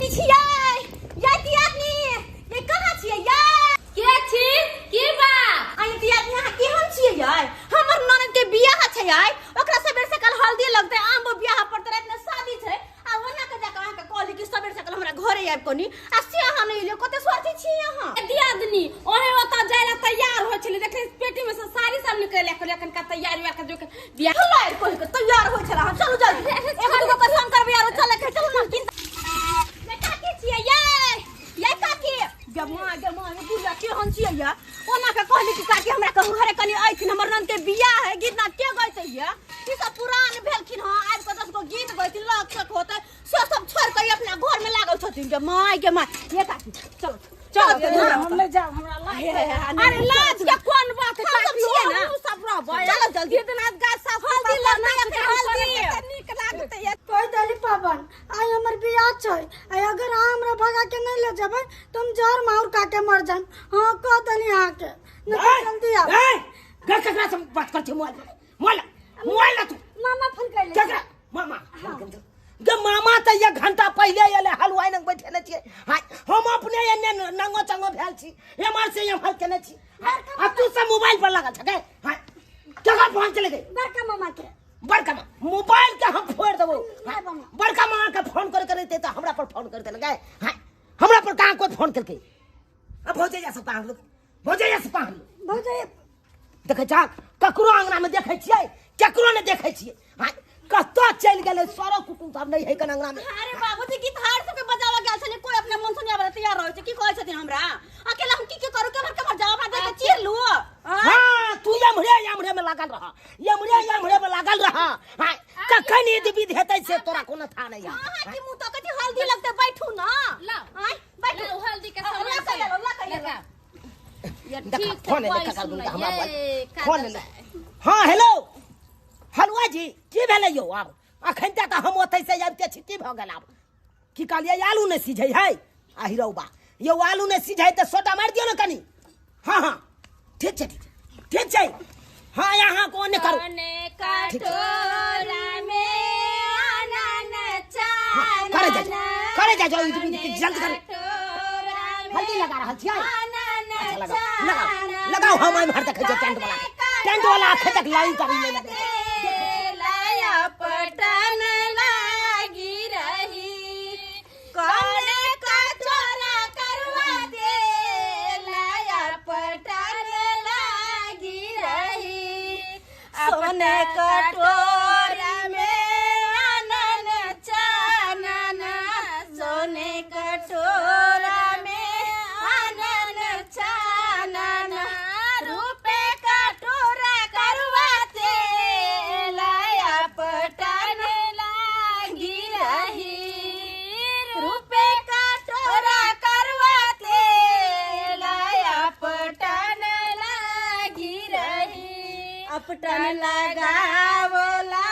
दियादनी छियै, यै दियादनी, ये कहाँ छियै यै? के छी? की बात? आइ दियादनी अहाँ केहन छियै यै? हमर ननद के बियाह छै यै, ओकरा सबेर सकाल हल्दी लगतै, आम बियाह पड़तै, राति में शादी छै। आ ओना के जाके अहाँके कहली कि सबेर सकाल हमरा घरे आबि कनी, आ से अहाँ नहि एलियै। कते स्वार्थी छी अहाँ। दियादनी ओहे ओतऽ जाय ला तैयार होइ छलै, देखै पेटी में से साड़ी सब निकलि गेलै, एखन का तैयारी हुआ के जो के बियाह हल्ला कहि के तैयार होइ छला। हम चलू जल्दी, एगो दूगो के संग करबै आरो चले के चलू ना। किन ये काकी छियै यै? यै काकी, गे माँ गे माँ, ये बुढ़िया केहन छियै यै? ओना के कहली कि काकी हमरा कहू घरे कनी अइथिन, हमर ननद के बियाह है, गीत नाद के गैतै यै? ई सब पुरान भेलखिन हँ, आबि कऽ 10 गो गीत गैथिन, लग सक होतै, से सब छोड़ि कऽ ई अपना घर में लागल छथिन। गे माँ गे माँ, ये काकी चलो चलो। हम नहि जायब, हमरा लाज। अरे लाज के कोन बात है हम सब काकी? छियै ना। हमहूँ सब रहबै। चलो जल्दी। गीत नाद गा सास हल्दी लगतै या फेर हल्दी। नीक लागतै यै। कहि देली पवन, आइ हमर बियाह छै, आ अगर अहाँ हमरा भगा के नहि ले जेबै तऽ हम जहर माहुर खा के मर जायब। हाँ, कह देली अहाँके, नहि तऽ जल्दी आउ। ए, गे केकरा से बात कर छी मोबाइल पर? मोबाइल मोबाइल ला तू। मामा फोन कैले। केकरा मामा? गे मामा तऽ एक घंटा पहिले एलै, हलुआई लग बैठे ने छियै। हाय, हम अपने एने नंगो चंगो भेल छी, एम्हर से एम्हर केने छी, आ तू सब मोबाइल पर लागल छ गे। हाय, केकरा फोन चले गे? बड़का मामा के। बड़का मामा मोबाइल के हम फोड़ देबो। नहि मामा। बड़का मामा के फोन कर के रहते तऽ हमरा पर फोन कर देलकै। हाय, हमरा पर कहाँ कोई फोन केलकै? आ भौजैया जा सब कहाँ लोग, भौजैया सब कहाँ लोग? भौजैया देखै छहक ककरो अंगना में देखै छियै, केकरो नहि देखै छियै। हाय, कतऽ चलि गेलै सरो कुटुम सब? नहि है कन अंगना में। अरे बाबूजी, गीत हार सबके बजावा गेल छलै, कोई अपना मन सुनिया वाला तैयार रहै छै। की कहै छथिन हमरा अकेला हम की की करू? केमहर केमहर जाउ? अपना देख के चीर लू। हाँ, तू एम्हरे एम्हरे में लागल रह, एम्हरे एम्हरे में लागल रह। हाँ, कखन ईद विध हेतै से तोरा कोनो था नहीं है। अहाँ की मुँह तकै छी? हल्दी लगतै, बैठू ना। लाउ। आँय, बैठू। लाउ, हल्दी के ला सामान के सब। एलो, ला के एलो। लगाउ। देखा, ठीक से फोन एलै कोई कका सुनै। गुंडा हमरा ये, मोबाइल। फोन कागज एलै। हाँ हेलो हलुआ जी, की भेलै यौ? आब अखन तक हम ओतै से आबिते छी, की भऽ गेल आब? की कहलियै? आलू नहि सिझै है? आ हिरौबा यौ, आलू नहि सिझै तऽ सोडा मारि दियौ ने कनि। हाँ हाँ, ठीक छै, ठीक छै, ठीक छै। हाँ, यहाँ को नहि करू। कने कटोरा में आनन हाँ, करे जा चानन। करे जा जाओ, जल्दी करू। कटोरा में हल्दी लगा रहल छियै। आनन अच्छा लगाओ लगाओ लगाओ। हम एम्हर देखै छियै टेंट वाला के, टेंट वाला अखन तक लाइन करी नहि लगै। लाया पटन लागी रही, कने कचोरा करवा दे, लाया पटन लागी रही। सोने कटोरा में आनन चानन, सोने कटोरा में आनन चानन, रूपे कटोरा करवा दे, लाया पटन लागी रही। रूपे कटोरा करवा दे, लाया पटन लागी रही। अपटन लगावला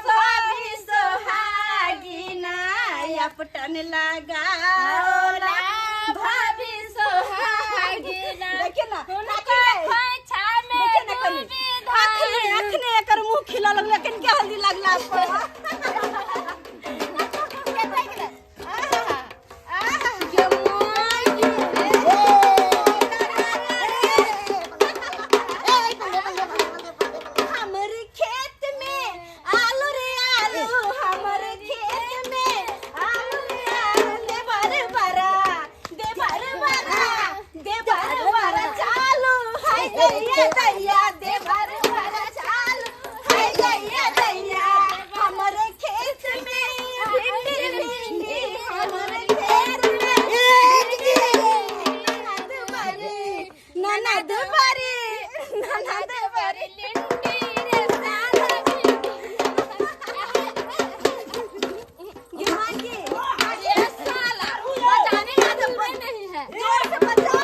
भाभी सोहागिना, अपटन लगावला भाभी सोहागिना। देखिए ना, हुनका खोइछा में देखिए ना कनी। डूबी अखने धान। अखने एकर मुंह खिलऽ लगलै, लेकिन के हल्दी लगला पर। गे माय गे। हमर खेत में आलू रे आलू, हमर खेत में आलू रे आलू, देवर बरा देवर बरा देवर बरा चालू हाय दैया दैया, देवर बरा चालू हाय दैया दैया। हमर खेत में भिंडी भिंडी, हमर खेत में भिंडी, ननद बरी ननद बरी ननद बरी लिंडी रे साला भिंडी। गे माँ गे, ये साला बजाने का तो नहीं है। जोर से बजाओ।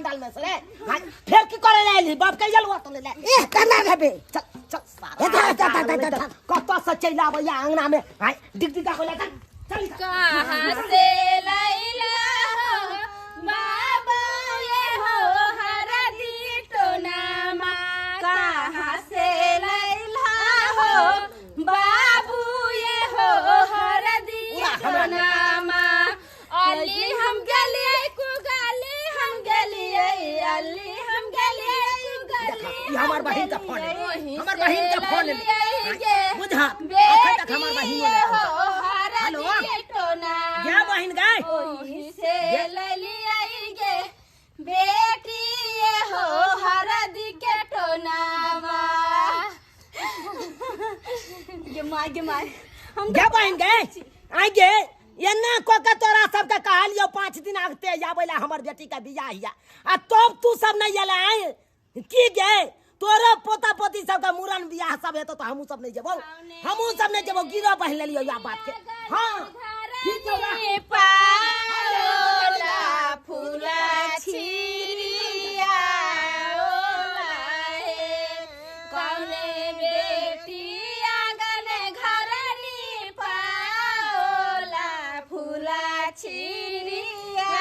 पंडाल में से रे। हां फेर की करे ले आइली बाप के जलवा तो ले ले ए कना रहबे चल चल सारा कत से चल आबैया अंगना में। हां डिग डिगा होला चल चल। कहां से लैला हो बाबा ये हो हरदी टोनामा, कहां से लैला हो बाबू ये हो हरदी टोनामा। अली हम गेलिए कुगाली हम गेलिए, अली हम गेलिए कुगाली। हमर बहिन का फोन है, हमर बहिन का फोन है बुझा अखन तक हमर बहिन हो हरदी टोनामा। क्या बहिन गए ओही से ललियाई गे बेटी ये हो हरदी के टोनामा। गे my गे my हम गे बहिन गए आई गे एना को के तोरा सब के कहलियो 5 दिन आगते आबै ला हमर बेटी के बियाह हिया आ तब तू सब नहीं एला आए की गे तोरो पोता पोती सब के मुरन बियाह सब हेतो तो हमहू सब नहीं जेबो, हमहू सब नहीं जेबो। गिरो बहिन लेलियो या बात के। हां ठीक छौ पाओला फूला छिरिया ओला हे कौने बेटी आंगन घरनी पाओला फूला छिरिया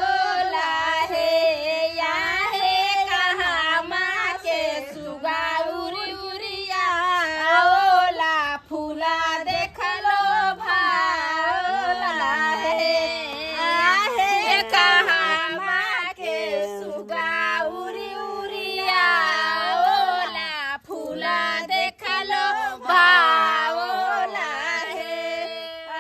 ओला हे। या हे कहाँ माँ के सुगा उरी उरिया ओला फूला देखलो भाओला हे। आहे कहाँ माँ के सुगा उरी उरिया ओला फूला देखलो भाओला हे।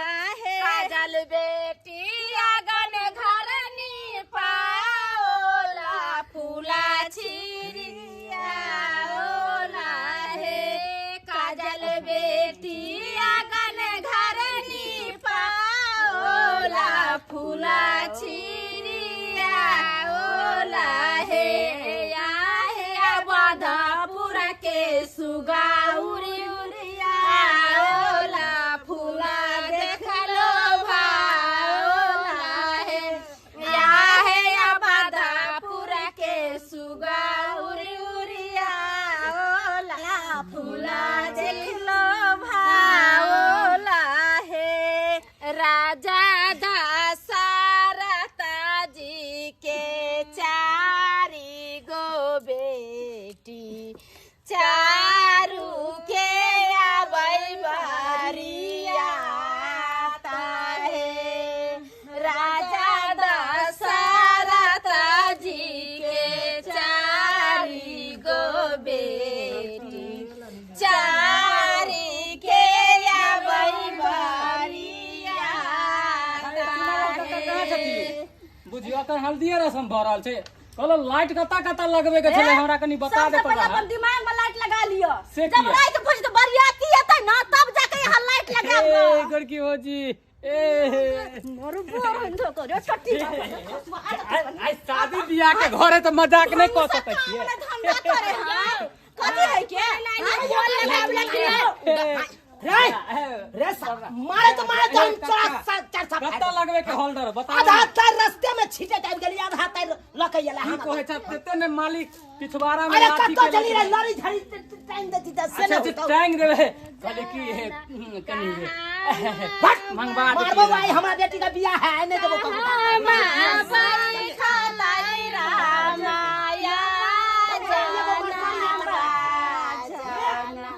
आहे काजल बेटी आंगन घरनी पाओला फूला छिरिया ओला हे। काजल बेटी आंगन घरनी पाओला फूला छिरिया ओला हे। या हे बाधापुरा के सुगा उरी उरिया ओला फूला देखलो भाओला हे। या हे बाधापुरा के सुगा उरी उरिया ओला फूला देखलो भाओला हे। राजा दशरथ जी के चारि गो बेटी चारू के आबै बरियाता हे। राजा दशरथ जी के चारि गो बेटी चारि के आबै बरियाता हे। बुझियो अखन हल्दिये रसम भऽ रहल छै। कहलो लाइट कता कता लगबे के छलै हमरा कनी बता सबसे दे पहिले पड़ा। अपन दिमाग में लाइट लगा लियो, से जब किया? रात भज तो बरियाती एतै ना तब जाके यहाँ लाइट लगाब। ए गोरकी भौजी ए मरु बोर धो छट्टी आइ शादी बियाह के घरे त मजाक नै क सकै छियै। धंधा करे हां कथी है के रे रे मारे तो मारे तो हम तोरा चार साफ कता लगबे के होल्डर बता। आधा तार रास्ते में छीटे आबि गेली, आधा तार लके गेला। की कहै छ तेते ने मालिक पिछवाड़ा में अरे लाठी कत्तो के चली रे लड़ी झड़ी टाइम देती त से अच्छा न अच्छा होतौ। टांग देबे कहले की हे कनी रे भट मंगवा दे मारबो भाई हमरा बेटी का बियाह है नहीं देबो कबो। रामाया जाना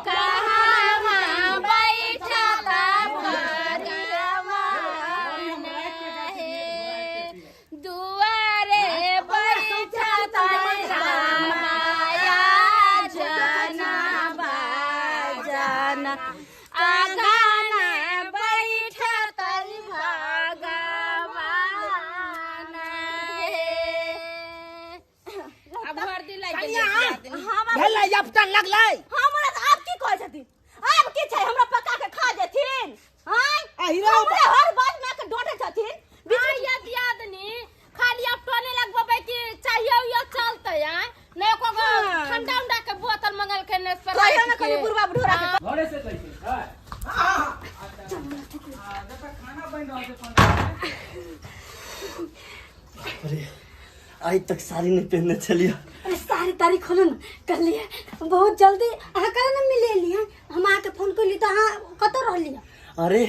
कहाँ बैठता भगवान हे दुआरे बैठता रामाया जाना बाजाना आगाना बैठता भगवान हे। अब हरदी लागि कनिया भेलै अपटन लगलै हमरा तऽ आब की कहै छथिन, आब की छै हमरा पका के खा जेथिन। हां अहिरो हमरे हर बात में के डोटे छथिन। बीच दियादनी खाली अब टोने लगबे कि चाहिए यो चलते हैं नहीं को ठंडा उंडा के बोतल मंगल के ने सर कहियो ना कहियो बुढ़वा बुढ़ोरा के घरे से लै छै। हां हां जब तक खाना बनि रहल छै। अरे आइ तक साड़ी नहीं पहनने छलियै। अरे साड़ी ताड़ी खोलू न कहलियै बहुत जल्दी अहाँ कल ने मिलेलियै। हम अहाँके फोन कैली तऽ अहाँ कतऽ रहलियै? अरे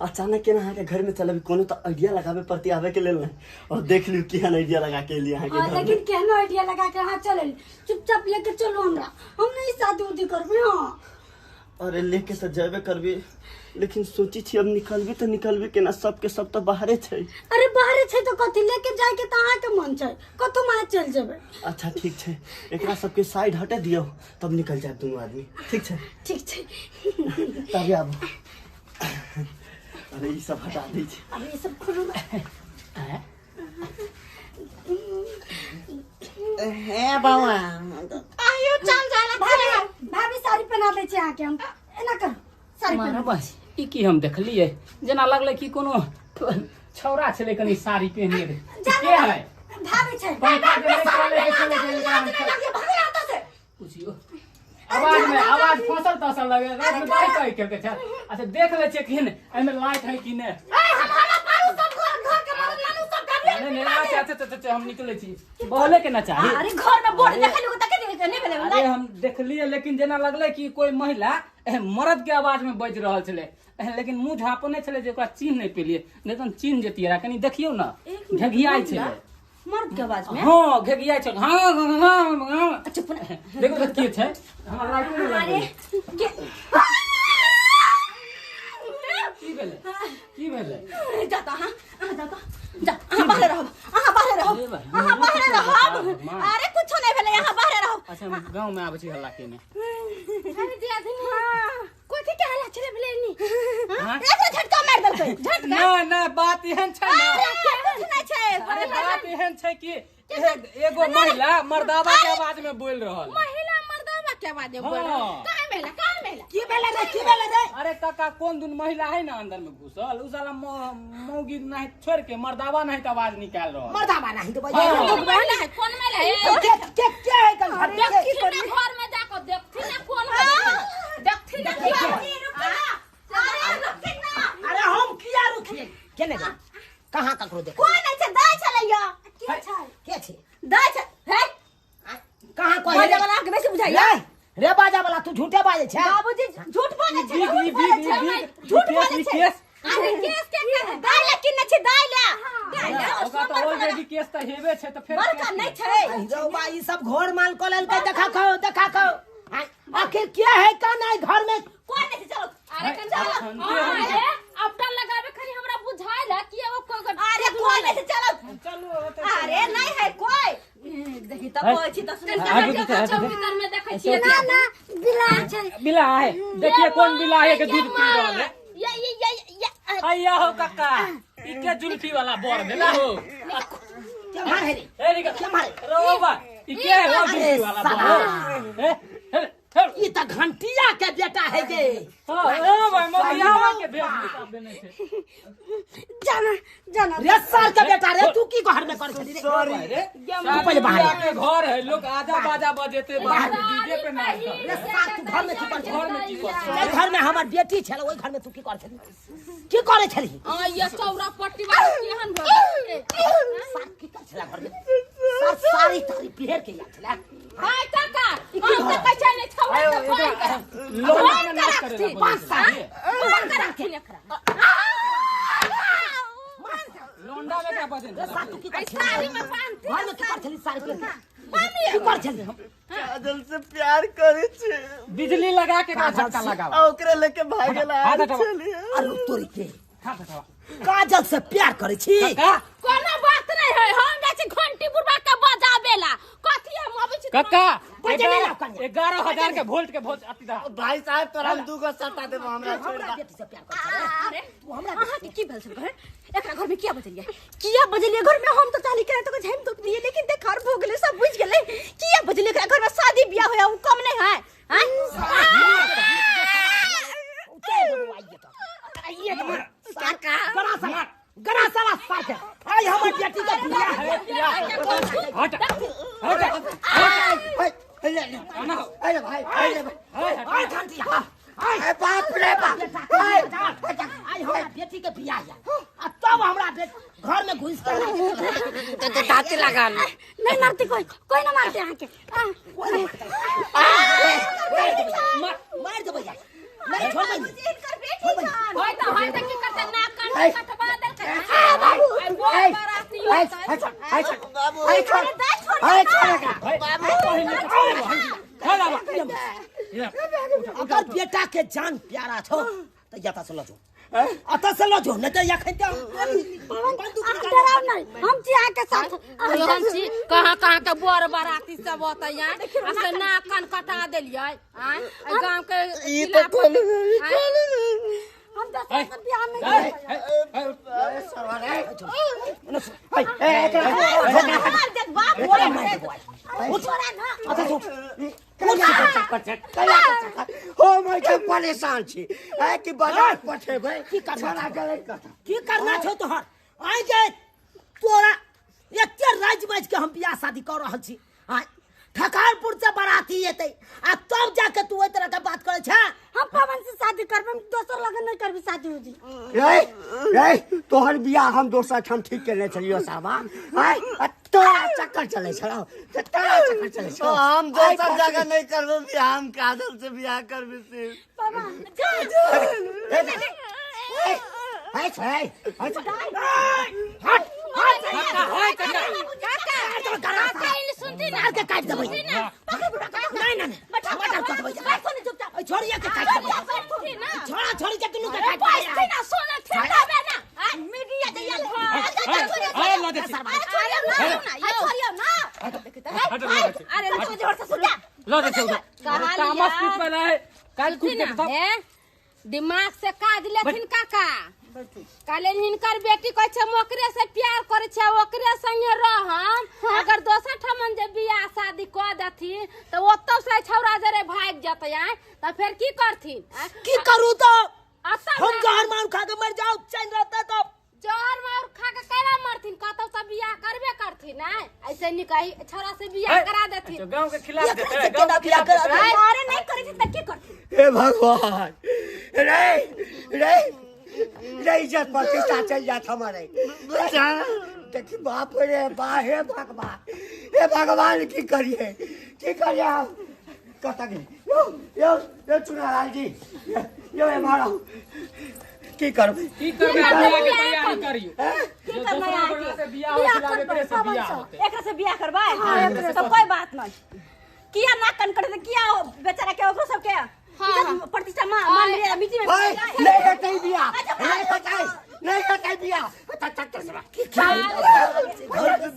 अचानक केना अहाँके घर में चलबी, कोनो तऽ आइडिया लगाबे पड़ती आबे के लेल ने, और देख लियौ केहन आइडिया लगा के एलियै अहाँके हाँ घर में। लेकिन केहनो आइडिया लगा के अहाँ चल एली, चुपचाप लेके चलू हमरा, हम नहीं शादी उदी करबै। हाँ अरे लेके तऽ जेबे करबी, लेकिन सोची छी अब निकलबी तऽ निकलबी केना, सबके सब तऽ बाहरे छै। अरे बाहरे छै तऽ कथी लेके जायके तऽ अहाँके मन छै, कतौ अहाँ चलि जेबै। अच्छा ठीक छै, एकरा सबके साइड हटे दियौ तब निकल जायब दुनू आदमी, ठीक छै? ठीक छै। तब आबू। अरे ई सब हटा दै छै। अरे ई सब खोलू ना। हे बौआ आइयो चल जाला। भाभी भाभी साड़ी पहना दै छी अहाँके हम, एना करू साड़ी मारा पहना। बस ई की हम देखलियै, जेना लगलै कि कोनो छौड़ा छलै कनी साड़ी पहिनने रहै। के है? भाभी छै। पंखा के नहि चलै के छलै जे एकरा हम पुछियो। आवाज में आवाज फसल तसल लगे, रात में दाई कहि केलकै छै। अच्छा देख लै छियै केहन एहिमे लाइट है कि नहि। नहीं नहीं अच्छा अच्छा अच्छा हम निकलै छी, बोले के ना चाही। अरे घर में बोर्ड देखलु त के नहीं भेलै। अरे हम देखलियै लेकिन जेना लगलै कि कोई महिला मर्द के आवाज में बाजि रहल छलै, लेकिन मुँह झापने छलै जे ओकरा चिन्ह नहि पेलियै, नहि तऽ हम चिन्ह जतियै रह। कनी देखियौ ने, घेघियाइ छलै मर्द के आवाज में। हाँ घेघियाइ छलै, हाँ हाँ हाँ। चुप ना। देखो तऽ के छै, हमरा लाइटो नहि अरे लगलै। के की भेलै की भेलै? जा त अहाँ अहाँ जा त जा, अहाँ बाहरे रहब, अहाँ बाहरे रहब, अरे भाई, अहाँ बाहरे रहब। माँ। अरे कुछो नहीं भेलै, अहाँ बाहरे रहब। अच्छा हम गाँव में आबै छी हल्ला केने। अरे दियादिनी कथी के हल्ला छलै भेलै नी? हाँ? एकरा झटका मारि देलकै, झटका। ना ना बात एहन छै ना। अरे कुछ नहीं छै। अरे बात एहन छै कि एगो महिला मर्दावा के आवाज में बोल रहल। महिला मर्दावा के आवाज में बोल रहल। हाँ। कहाँ महिला कहाँ महिला? की भेलै रे, की भेलै रे? अरे काका कोन दुन महिला है ना अंदर में घुसल, उ साला मौगी नहीं छोड़ के मर्दावा नहीं आवाज निकाल रहल। मर्दावा नहीं तो हाँ। बजा। कोन महिला है कौन महिला है? के के के है कल घर के? देखथिन ना घर में जाकर देखथिन ना कौन है, देखथिन ना की है। अरे रुकिन ना। अरे हम किया रुकिए? के ने कहाँ ककरो देख? कोई नहीं छै, दाइ छलैया। के छै? के छै? दाइ छै। हे कहाँ कोई बाजा वाला के बेसी बुझाइया। रे रे बाजा वाला तू झूठे बाजे छै। बाबूजी झूठ बोले छै, ई झूठ बीग, बोले ई छै, बीग, झूठ ई बोले केस, छै। ई केस। अरे केस के के दाइ ला किन छै, दाइ ला। दाइ ला ओकरा तऽ ऑलरेडी केस तऽ हेबे छै, तऽ फेर बड़का केस नहीं की? छै। रौबा ई सब घोर माल कऽ लेलकै, देखा खो देखा खो। आखिर के है का नहीं घर में? कोई नहीं छै, चलो। अरे अरे, अरे अपना लगावे खाली हमरा बुझाइल है कि एगो कोई अरे कोई नहीं छै, चलो। चलू ओतऽ। अरे नहीं है कोई। देखी त है। कोई छी त सुन। आगू तऽ छै, भीतर में देखै छियै। ना ना बिलाय छै। बिला है, देखिए कौन बिला है के दूध पी रहल है। ये ये ये ये अय्या हो काका, ई के जुल्फी वाला बर भेला हो। के मारे रे? ए निकल। के मारे? रोबा, ई के है हो जुल्फी वाला बर हो? ए हे हे ई त घंटिया के बेटा है गे। हां ए भाई मगियावा के भेज निकाल देने छै। जाना जाना रे सार के बेटा रे, तू की घर में कर छली रे? सॉरी रे तू पहिले बाहर सारी के घर है, लोग आजा बाजा बजेते बाहर डीजे पे नाच रे सार तू घर में की कर छली? घर में की कर छली? जे घर में हमर बेटी छल ओहि घर में तू की कर छली? की करे छली? आ ये चौरा पट्टी वाला केहन भऽ गेल? सार की कर छला घर में? सार सारी तारी पहिर के आयल छला। हाय काका हम तऽ कहै छै नहि छौड़ा के फोन कर। लोना में नाच करे ला पाँच साल फोन कर राखथिन एकरा। लोंडा में क्या बजे रे सार तू की कर छली? साड़ी में बांधथिन। घर में की कर छली सारी पहिर के? की कर छली? काजल से प्यार करे छे, बिजली लगा के का झटका लगावा आ ओकरा लेके भागेला हाथ हटावा। छलियै। अरे तोरी के हाथ हटावा। काजल से प्यार करे छी? काका कोनो बात नहीं है, हम जाइ छी घंटी बुढ़बा के बजाबेला। कथी हम अबै छी काका बजे नहीं लाओ कन्या। 11,000 के वोल्ट के वोल्ट अति दा। भाई साहब तोरा हम दूगो सटा देबो, हमरा छोड़ हमरा दा। बेटी से प्यार करे छली? अरे तू हमरा अहाँ के की भेल छल घर? एकरा घर में किया बजलियै? किया बजलियै घर में? हम तो चाली के तो झेम तो दिए, लेकिन देखार भो गेलै, सब बुझ गेलै। किया बजलियै एकरा घर में? शादी बियाह होया उ कम नहीं है। हैं? उतर देबो आइए तो। आइए तो काका गरा साला गरा साला सार के आई हमर बेटी के बियाह है। हट हट अरे अरे भाई अरे भाई आई घंटिया आई अरे बाप रे बाप। आई हमरा बेटी के बियाह है आ तब हमरा घर में घुस के दाँत लगा ले। नहीं मारती कोई, कोई ना मारते अहाँ के। मार देबै यार, नहीं छोड़बै नहीं। हिनकर बेटी छन। होय त होय त की करतै, नाक कान कटवा देलकै। आइ बोल बाराती होतै। अगर बेटा के जान प्यारा छौ त यता से ल जो, अतः से ल जो, नहीं त एखन त बंदूक अहाँ निकाल। डराउ नहीं, हम छी अहाँ के साथ। हम छी कहाँ कहाँ के बर बाराती सब होतै आइ, आ से नाक कान कटा देलियै आइ। एहि गाँव के ई तऽ कोन हम दोसर से बियाह नहीं करबै। मार देख बाप बोले छोड़ा ना। अतः से उठ। हम एहिठाम परेशान छी ऐ कि बाजार पठेबै। की करना छोड़ा गेलै कतऽ? की करना छौ तोहर? आइ जे तोरा एते राजि बाजि के हम बियाह शादी कऽ रहल छी, आइ ठकारपुर से बाराती एतै आ तब जाके तू ओहि तरह के बात करै छे। हम पवन से शादी करबै, हम दोसर लगन नहीं करबै शादी उदी। रे रे तोहर बियाह हम दोसर ठाम ठीक केने छलियो साहबा। आय आ तोरा चक्कर चलै छलौ, त तोरा चक्कर चलै छलौ। हम दोसर जगह नहीं करबो बियाह, हम काजल से बियाह करबे सिर्फ। पवन है छै है छै। काका ई सुनती ना, मार के काटि देबै। नहीं नहीं, मटर कटबै। बैठो ने चुपचाप। ऐ छोड़िया के काटि देबै। सुनती ना। छोड़ा छोड़ी के दुनू के काटि पैसे देबै। ना सोना ठेकाबे ना। मीडिया जइया ले। ल दे छी। छोड़ियो ना, छोड़ियो ना। अरे अरे जोर से सुन जा। ल दे छी उधर। तामस पीट पहले है काल कूट के सब। हे दिमाग से काज लेथिन काका। काले हिनकर बेटी कहै छै हम ओकरे से प्यार करै छै, ओकरे संगे रहम। अगर दोसर ठमन जे बियाह शादी कऽ देथिन तऽ ओतौ से छौड़ा जरे भागि जेतै आइ, तऽ फेर की करथिन? की करू तो अतऽ हम जहर मार खा के मर जाओ, चैन रहता तब। जहर मार खा के केना मरथिन? कतौ तऽ बियाह करबे करथिन आइ। ऐसे नीक एहि छौड़ा से बियाह करा देथिन। गांव के खिलाफ एकरा देते से केना बियाह करा देबै? अरे नहीं करै छै त की करथिन? हे भगवान, रे रे रे इज्जत प्रतिष्ठा चल जात हमारे। देखी बाप रे बा, हे भगवान, हे भगवान की करिए, की करिए हम? कतऽ गेल यौ यौ यौ चुनालाल जी, यौ एम्हर आउ। की करबै? की करबै? बियाह के तैयारी करियो। की करबै अहाँके? से बियाह होय छलै, एकरे से बियाह होतै। एकरा से बियाह करबै तो कोई बात नहीं। किया नाक कान कटतै? किया बेचारा के ओकरो सबके इज्जत प्रतिष्ठा मान लिया मिट्टी में ओए, नहीं हेतै बियाह, नहीं हेतै, नहीं हेतै बियाह।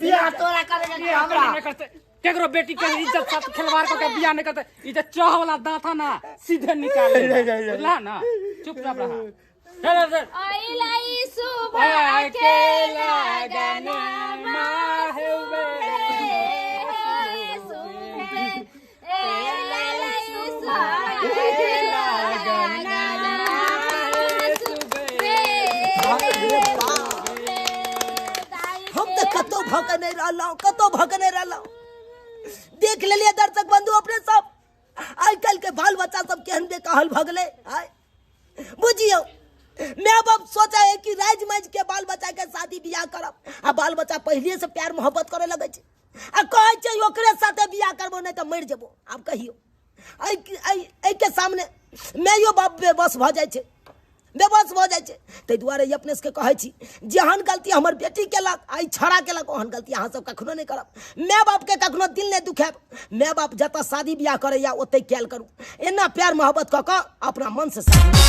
बियाह तोरा करेगा कि हमरा? नहीं करते केकरो बेटी के इज्जत साथ खिलवाड़ करके बियाह नहीं करते। ई जे चह वाला दांत है ना सीधे निकाल ले, बुझला ना? चुपचाप रहा। चल चल। अइलै सुबह के लगन हम तो कतौ भके नहीं रहलहुँ, कतौ भके नहीं रहलहुँ। देख लेलिए दर्शक बंधु अपने सब आइ काल्हि के बाल बच्चा सब केहन बेकहल भऽ गेलै। आइ बुझियौ my बाप सोचा है कि राज मज के बाल बच्चा के शादी बियाह करब, आ बाल बच्चा पहले से प्यार मोहब्बत करे लगै छै आ कहै छै ओकरे साथे बियाह करबो नहीं तऽ मरि जेबो। आब कहियो एहि के सामने मायो बाप बेबस भऽ जाइ छै, बेबस भऽ जाइ छै। ताहि दुआरे अपने सबके कहै छी जेहन गलती हमर बेटी केलक आ ई छौड़ा केलक ओहन गलती अहाँ सब कखनो नहि करब। माय बापके कखनो दिल नहि दुखायब। माय बाप जतऽ शादी बियाह करैया ओतहि कयल करू। एना प्यार मोहब्बत कऽ कऽ अपना मन से शादी।